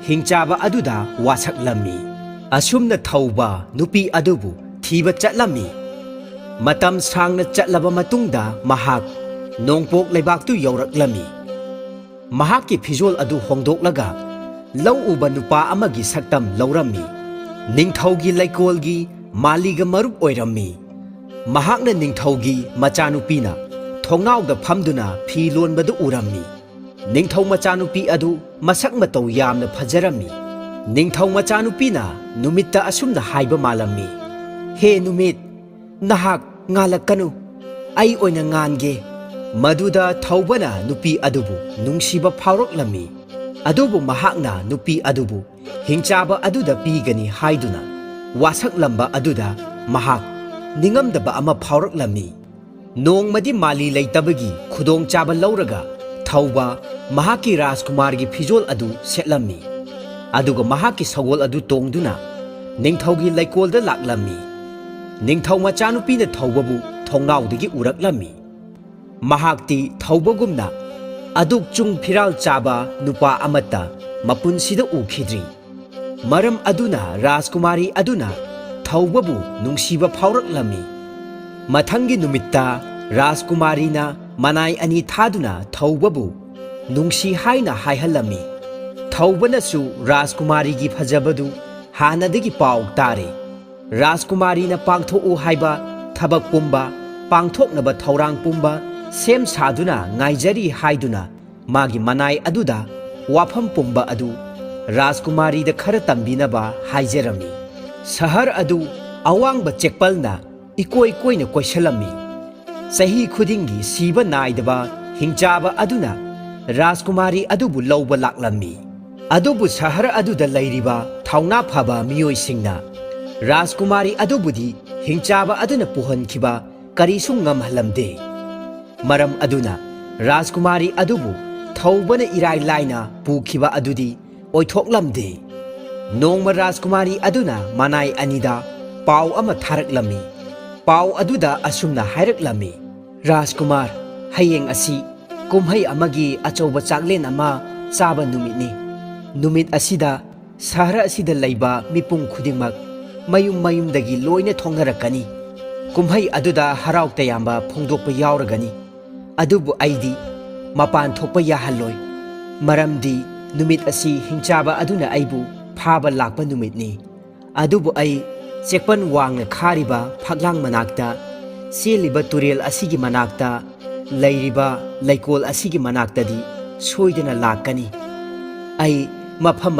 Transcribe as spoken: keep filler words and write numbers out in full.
ꯍꯤꯡꯆꯥꯕ ꯑꯗꯨꯗ ꯋꯥꯁꯛꯂꯝꯃꯤ꯫ ꯑꯁꯨꯝꯅ ꯊꯧꯕ ꯅꯨꯄꯤ ꯑꯗꯨꯕꯨ ꯊꯤꯕ ꯆꯠꯂꯝꯃꯤ꯫ ꯃꯇꯝ ꯁꯥꯡꯅ ꯆꯠꯂꯕ ꯃꯇꯨꯡꯗ ꯃꯍꯥꯛ ꯅꯣꯡꯄꯣꯛ ꯂꯩꯕꯥꯛꯇꯨ ꯌꯧꯔꯛꯂꯝꯃꯤ꯫ ꯃꯍꯥꯛꯀꯤ ꯐꯤꯖꯣꯜ ꯑꯗꯨ ꯍꯣꯡꯗꯣꯛꯂꯒ ꯂꯧ ꯎꯕ ꯅꯨꯄꯥ ꯑꯃꯒꯤ ꯁꯛꯇꯝ ꯂꯧꯔꯝꯃꯤ꯫ ꯅꯤꯡꯊꯧꯒꯤ ꯂꯩꯀꯣꯜꯒꯤ ꯃꯥꯂꯤꯒ ꯃꯔꯨꯞ ꯑꯣꯏꯔꯝꯃꯤ꯫ ꯃꯍꯥꯛꯅ ꯅꯤꯡꯊꯧꯒꯤ ꯃꯆꯥꯅꯨꯄꯤꯅ ꯊꯣꯡꯅꯥꯎꯗ ꯐꯝꯗꯨꯅ ꯐꯤ ꯂꯣꯟꯕꯗꯨ ꯎꯔꯝꯃꯤ꯫ ꯅꯤꯡꯊꯧ ꯃꯆꯥꯅꯨꯄꯤ ꯑꯗꯨ ꯃꯁꯛ ꯃꯇꯧ ꯌꯥꯝꯅ ꯐꯖꯔꯝꯃꯤ꯫ ꯅꯤꯡꯊꯧ ꯃꯆꯥꯅꯨꯄꯤꯅ ꯅꯨꯃꯤꯠꯇ ꯑꯁꯨꯝꯅ ꯍꯥꯏꯕ ꯃꯥꯜꯂꯝꯃꯤ, "ꯍꯦ ꯅꯨꯃꯤꯠ, ꯅꯍꯥꯛ ꯉꯥꯜꯂꯛꯀꯅꯨ, ꯑꯩ ꯑꯣꯏꯅ ꯉꯥꯟꯒꯦ꯫" ꯃꯗꯨꯗ ꯊꯧꯕꯅ ꯅꯨꯄꯤ ꯑꯗꯨꯕꯨ ꯅꯨꯡꯁꯤꯕ ꯐꯥꯎꯔꯛꯂꯝꯃꯤ꯫ ꯑꯗꯨꯕꯨ ꯃꯍꯥꯛꯅ ꯅꯨꯄꯤ ꯑꯗꯨꯕꯨ ꯍꯤꯡꯆꯥꯕ ꯑꯗꯨꯗ ꯄꯤꯒꯅꯤ ꯍꯥꯏꯗꯨꯅ ꯋꯥꯁꯛꯂꯝꯕ ꯑꯗꯨꯗ ꯃꯍꯥꯛ ꯅꯤꯡꯉꯝꯗꯕ ꯑꯃ ꯐꯥꯎꯔꯛꯂꯝꯃꯤ꯫ ꯅꯣꯡꯃꯗꯤ ꯃꯥꯂꯤ ꯂꯩꯇꯕꯒꯤ ꯈꯨꯗꯣꯡꯆꯥꯕ ꯂꯧꯔꯒ ꯊꯧꯕ ꯃꯍꯥꯛꯀꯤ ꯔꯥꯖꯀꯨꯃꯥꯔꯒꯤ ꯐꯤꯖꯣꯜ ꯑꯗꯨ ꯁꯦꯠꯂꯝꯃꯤ꯫ ꯑꯗꯨꯒ ꯃꯍꯥꯛꯀꯤ ꯁꯒꯣꯜ ꯑꯗꯨ ꯇꯣꯡꯗꯨꯅ ꯅꯤꯡꯊꯧꯒꯤ ꯂꯩꯀꯣꯜꯗ ꯂꯥꯛꯂꯝꯃꯤ꯫ ꯅꯤꯡꯊꯧ ꯃꯆꯥꯅꯨꯄꯤꯅ ꯊꯧꯕꯕꯨ ꯊꯣꯡꯅꯥꯎꯗꯒꯤ ꯎꯔꯛꯂꯝꯃꯤ꯫ ꯃꯍꯥꯛꯇꯤ ꯊꯧꯕꯒꯨꯝꯅ ꯑꯗꯨꯛ ꯆꯨꯡ ꯐꯤꯔꯥꯜ ꯆꯥꯕ ꯅꯨꯄꯥ ꯑꯃꯠꯇ ꯃꯄꯨꯟꯁꯤꯗ ꯎꯈꯤꯗ꯭ꯔꯤ꯫ ꯃꯔꯝ ꯑꯗꯨꯅ ꯔꯥꯖꯀꯨꯃꯥꯔꯤ ꯑꯗꯨꯅ ꯊꯧꯕꯕꯨ ꯅꯨꯡꯁꯤꯕ ꯐꯥꯎꯔꯛꯂꯝꯃꯤ꯫ ꯃꯊꯪꯒꯤ ꯅꯨꯃꯤꯠꯇ ꯔꯥꯖꯀꯨꯃꯥꯔꯤꯅ ꯃꯅꯥꯏ ꯑꯅꯤ ꯊꯥꯗꯨꯅ ꯊꯧꯕꯕꯨ ꯅꯨꯡꯁꯤ ꯍꯥꯏꯅ ꯍꯥꯏꯍꯜꯂꯝꯃꯤ꯫ ꯊꯧꯕꯅꯁꯨ ꯔꯥꯖꯀꯨꯃꯥꯔꯤꯒꯤ ꯐꯖꯕꯗꯨ ꯍꯥꯟꯅꯗꯒꯤ ꯄꯥꯎ ꯇꯥꯔꯦ꯫ ꯔꯥꯖꯀꯨꯃꯥꯔꯤꯅ ꯄꯥꯡꯊꯣꯛꯎ ꯍꯥꯏꯕ ꯊꯕꯛ ꯄꯨꯝꯕ, ꯄꯥꯡꯊꯣꯛꯅꯕ ꯊꯧꯔꯥꯡ ꯄꯨꯝꯕ ꯁꯦꯝ ꯁꯥꯗꯨꯅ ꯉꯥꯏꯖꯔꯤ ꯍꯥꯏꯗꯨꯅ ꯃꯥꯒꯤ ꯃꯅꯥꯏ ꯑꯗꯨꯗ ꯋꯥꯐꯝ ꯄꯨꯝꯕ ꯑꯗꯨ ꯔꯥꯖꯀꯨꯃꯥꯔꯤꯗ ꯈꯔ ꯇꯝꯕꯤꯅꯕ ꯍꯥꯏꯖꯔꯝꯃꯤ꯫ ꯁꯍꯔ ꯑꯗꯨ ꯑꯋꯥꯡꯕ ꯆꯦꯛꯄꯜꯅ ꯏꯀꯣꯏ ꯀꯣꯏꯅ ꯀꯣꯏꯁꯜꯂꯝꯃꯤ꯫ ꯆꯍꯤ ꯈꯨꯗꯤꯡꯒꯤ ꯁꯤꯕ ꯅꯥꯏꯗꯕ ꯍꯤꯡꯆꯥꯕ ꯑꯗꯨꯅ ꯔꯥꯖꯀꯨꯃꯥꯔꯤ ꯑꯗꯨꯕꯨ ꯂꯧꯕ ꯂꯥꯛꯂꯝꯃꯤ꯫ ꯑꯗꯨꯕꯨ ꯁꯍꯔ ꯑꯗꯨꯗ ꯂꯩꯔꯤꯕ ꯊꯧꯅꯥ ꯐꯕ ꯃꯤꯑꯣꯏꯁꯤꯡꯅ ꯔꯥꯖꯀꯨꯃꯥꯔꯤ ꯑꯗꯨꯕꯨꯗꯤ ꯍꯤꯡꯆꯥꯕ ꯑꯗꯨꯅ ꯄꯨꯍꯟꯈꯤꯕ ꯀꯔꯤꯁꯨ ꯉꯝꯍꯜꯂꯝꯗꯦ꯫ ꯃꯔꯝ ꯑꯗꯨꯅ ꯔꯥꯖꯀꯨꯃꯥꯔꯤ ꯑꯗꯨꯕꯨ ꯊꯧꯕꯅ ꯏꯔꯥꯏ ꯂꯥꯏꯅ ꯄꯨꯈꯤꯕ ꯑꯗꯨꯗꯤ ꯑꯣꯏꯊꯣꯛꯂꯝꯗꯦ꯫ ꯅꯣꯡꯃ ꯔꯥꯖꯀꯨꯃꯥꯔꯤ ꯑꯗꯨꯅ ꯃꯅꯥꯏ ꯑꯅꯤꯗ ꯄꯥꯎ ꯑꯃ ꯊꯥꯔꯛꯂꯝꯃꯤ꯫ ꯄꯥꯎ ꯑꯗꯨꯗ ꯑꯁꯨꯝꯅ ꯍꯥꯏꯔꯛꯂꯝꯃꯤ, "ꯔꯥꯖꯀꯨꯃꯥꯔ, ꯍꯌꯦꯡ ꯑꯁꯤ ꯀꯨꯝꯍꯩ ꯑꯃꯒꯤ ꯑꯆꯧꯕ ꯆꯥꯛꯂꯦꯟ ꯑꯃ ꯆꯥꯕ ꯅꯨꯃꯤꯠꯅꯤ꯫ ꯅꯨꯃꯤꯠ ꯑꯁꯤꯗ ꯁꯍꯔ ꯑꯁꯤꯗ ꯂꯩꯕ ꯃꯤꯄꯨꯝ ꯈꯨꯗꯤꯡꯃꯛ ꯃꯌꯨꯝ ꯃꯌꯨꯝꯗꯒꯤ ꯂꯣꯏꯅ ꯊꯣꯛꯅꯔꯛꯀꯅꯤ꯫ ꯀꯨꯝꯍꯩ ꯑꯗꯨꯗ ꯍꯔꯥꯎ ꯇꯌꯥꯝꯕ ꯐꯣꯡꯗꯣꯛꯄ ꯌꯥꯎꯔꯒꯅꯤ꯫ ꯑꯗꯨꯕꯨ ꯑꯩꯗꯤ ꯃꯄꯥꯟ ꯊꯣꯛꯄ ꯌꯥꯍꯜꯂꯣꯏ, ꯃꯔꯝꯗꯤ ꯅꯨꯃꯤꯠ ꯑꯁꯤ ꯍꯤꯡꯆꯥꯕ ꯑꯗꯨꯅ ꯑꯩꯕꯨ ꯐꯥꯕ ꯂꯥꯛꯄ ꯅꯨꯃꯤꯠꯅꯤ꯫ ꯑꯗꯨꯕꯨ ꯑꯩ ꯆꯦꯛꯄꯟ ꯋꯥꯡꯅ ꯈꯥꯔꯤꯕ ꯐꯛꯂꯥꯡ ꯃꯅꯥꯛꯇ, ꯆꯦꯜꯂꯤꯕ ꯇꯨꯔꯦꯜ ꯑꯁꯤꯒꯤ ꯃꯅꯥꯛꯇ, ꯂꯩꯔꯤꯕ ꯂꯩꯀꯣꯜ ꯑꯁꯤꯒꯤ ꯃꯅꯥꯛꯇꯗꯤ ꯁꯣꯏꯗꯅ ꯂꯥꯛꯀꯅꯤ꯫ ꯑꯩ ꯃꯐꯝ